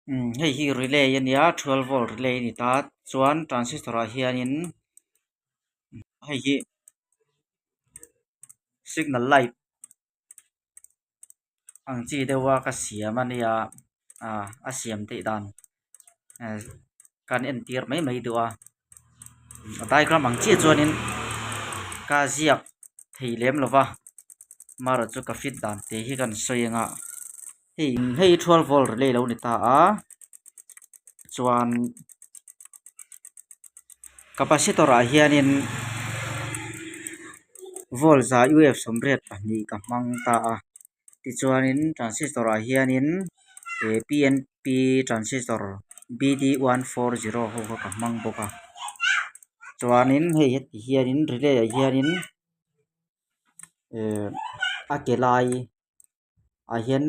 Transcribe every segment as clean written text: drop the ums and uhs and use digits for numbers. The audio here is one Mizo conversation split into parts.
Umm hei hi relay a nia twelve volt relay a ni ta chuan transistor ah hianin hei hi signal light ang chi deuh a ka siam a nia ah a siam theih dan eh kan entir mai mai duh a a diagram ang chiah chuanin ka ziak thei lem lo va amaherawhchu chu ka fit dan te hi kan sawi ang a hei hei twelve volt relay lo ni ta a chuan capacitor ah hianin volt za U F sawmriat pahnih ka hmang ta a tichuanin transistor ah hianin eh P N P transistor B D one four zero ho kha ka hmang bawk a chuanin hei heti hianin relay ah hianin eh a ke lai ah hian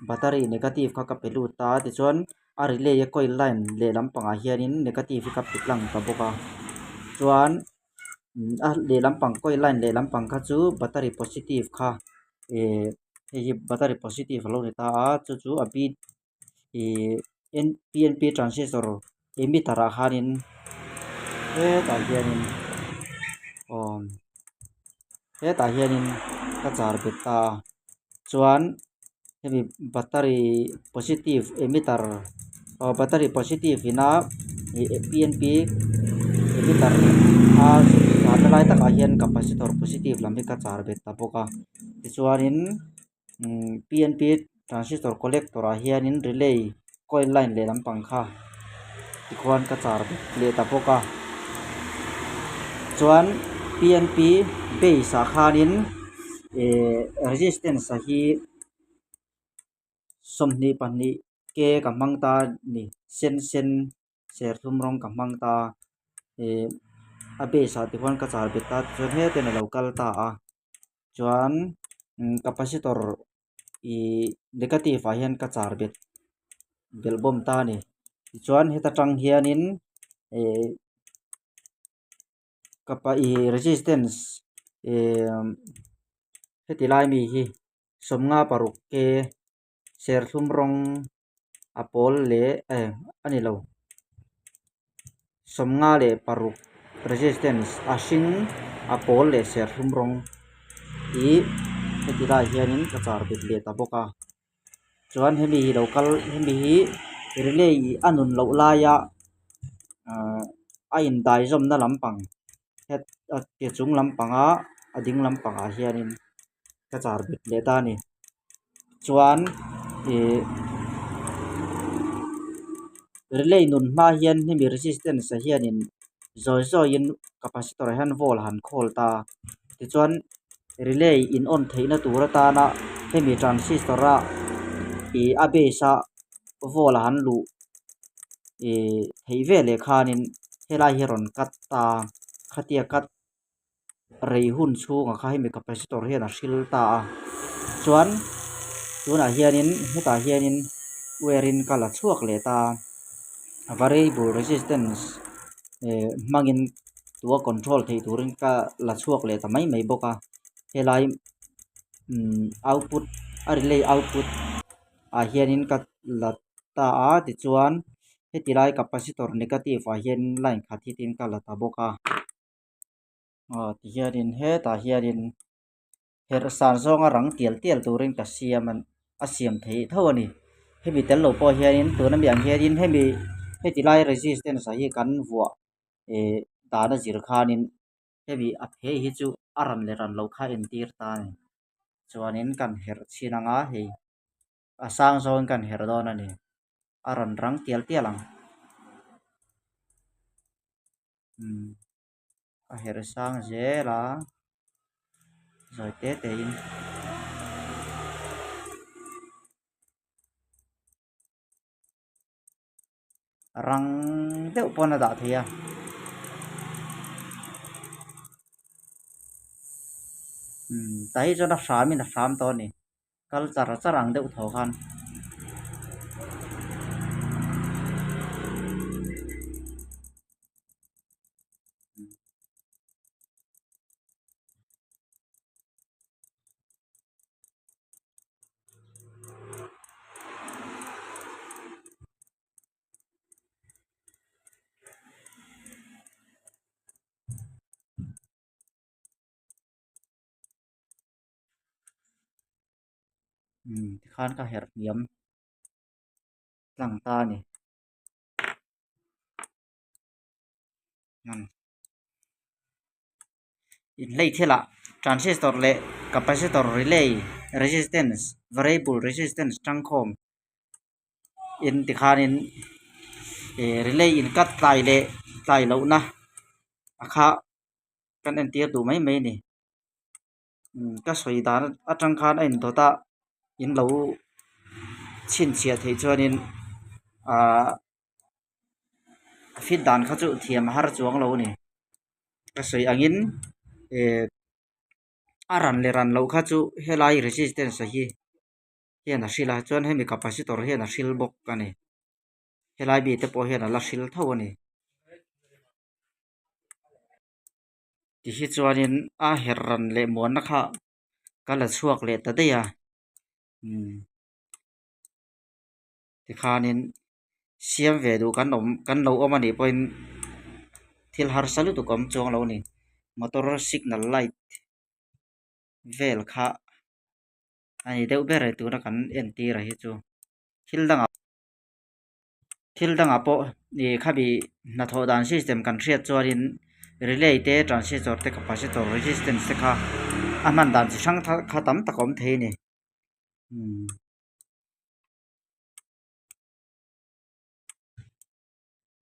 battery negative kha ka pe lut a tichuan a relay a coil line lehlam pangah hianin negative hi ka pe tlang ta bawk a chuan a lehlam pang coil line lehlam pang kha chu battery positive kha eh hei hi battery positive a lo ni ta a chu chu a bit ih n p n p transistor emitter ah khanin hetah hianin aw hetah hianin ka char bet ta a chuan hemi battery positive emitter aw battery positive ina ih p n p emitter a char na lai takah hian capacitor positive lam hi ka char bet ta bawk a tichuanin umm p n p transistor collector ah hianin relay coil line leh lampang kha tikhuan ka char leh ta bawk a chuan p n p base ah khanin ihh resistance a hi 22 k ka hmang ta a ni sen sen serthlum rawng ka hmang ta a ihh a base ah tikhuan ka char bet ta tichuan hetin a lo kal ta a chuan capacitor ihh negative ah hian ka char bet belh bawm ta a ni tichuan heta tang hianin ihh kapa ihh resistance ihh heti lai mi hi 56 k serthlum rawng a pawl leh eh a ni lo 56 resistance a hring a pawl leh serthlum rawng hi heti lai hianin ka char bet leh ta bawk a chuan hemi hi lo kal hemi hi relay a nun loh laia ahh a indai zawmna lampang het a ke chung lampanga a ding lampangah hianin ka char bet leh ta a ni chuan ih relay nun hma hian hemi resistance ah hianin zawi zawiin capacitor ah hian volt a han khawl ta a tichuan relay in on theihna tur atana hemi transistor a ih a base a volt a han luh ih theih veleh khanin helai hi a rawn cut ta a khatia cut rei hun chhungah kha hemi capacitor hian a hril ta a chuan tunah hianin hetah hianin wire in ka la chhuak leh ta a variable resistance eh hmangin tua control theih turin ka la chhuak leh ta mai mai bawk a helai umm output a relay output ah hianin ka la ta a tichuan heti lai capacitor negative ah hian line khat hi tin ka la ta bawk a. Aw tihianin hetah hianin herh san zawnga rang tial tial turin ka siam a a siam theih tho a ni hemi tel lo pawh hianin tuna mi ang hianin hemi heti lai resistance ah hi kan vuah eh dan a zir khanin hemi a phei hi chu a ran leh ran loh kha a entir ta a ni chuanin kan herh chhin ang a hei a sang zawngin kan herh dawn a ni a rawn rang tial tial ang. Umm a herh sang zel a zawi te te in rang deuh pawn a dah thei a. Umm tah hi chuan a hram in a hram tawh a ni. Kal char char ang deuh thaw khan. Umm tikhan ka herh hniam tlang ta a ni. Inhlei thilah transistor leh capacitor relay resistance variable resistance tangkhawm in tikhanin ih relay in cut tlai leh tlai lohna a kha kan entir duh mai mai a ni. Ka sawi dan atang khan a indawt a in lo chhinchhiah theih chuanin ahh a fit dan kha chu thiam a har chuang lo a ni. Ka sawi angin eh a ran leh ran loh kha chu helai resistance a hi hian a hril a chuan hemi capacitor hian a hril bawk a ni. Helai mi te pawh hian a la hril tho a ni. Ti hi chuanin a herh ran leh muanna kha ka la chhuak leh ta daih a umm tikhanin siam ve duh kan awm kan lo awm anih pawhin thil harsa lutuk a awm chuang lo a ni motor signal light vel kha a ni deuh ber e tuna kan entir a hi chu thil dangah. Thil dangah pawh ih khami hnathawh dan system kan hriat chuanin relay te transistor te capacitor resistance te kha a hman dan chi hrang kha tam tak a awm thei a ni.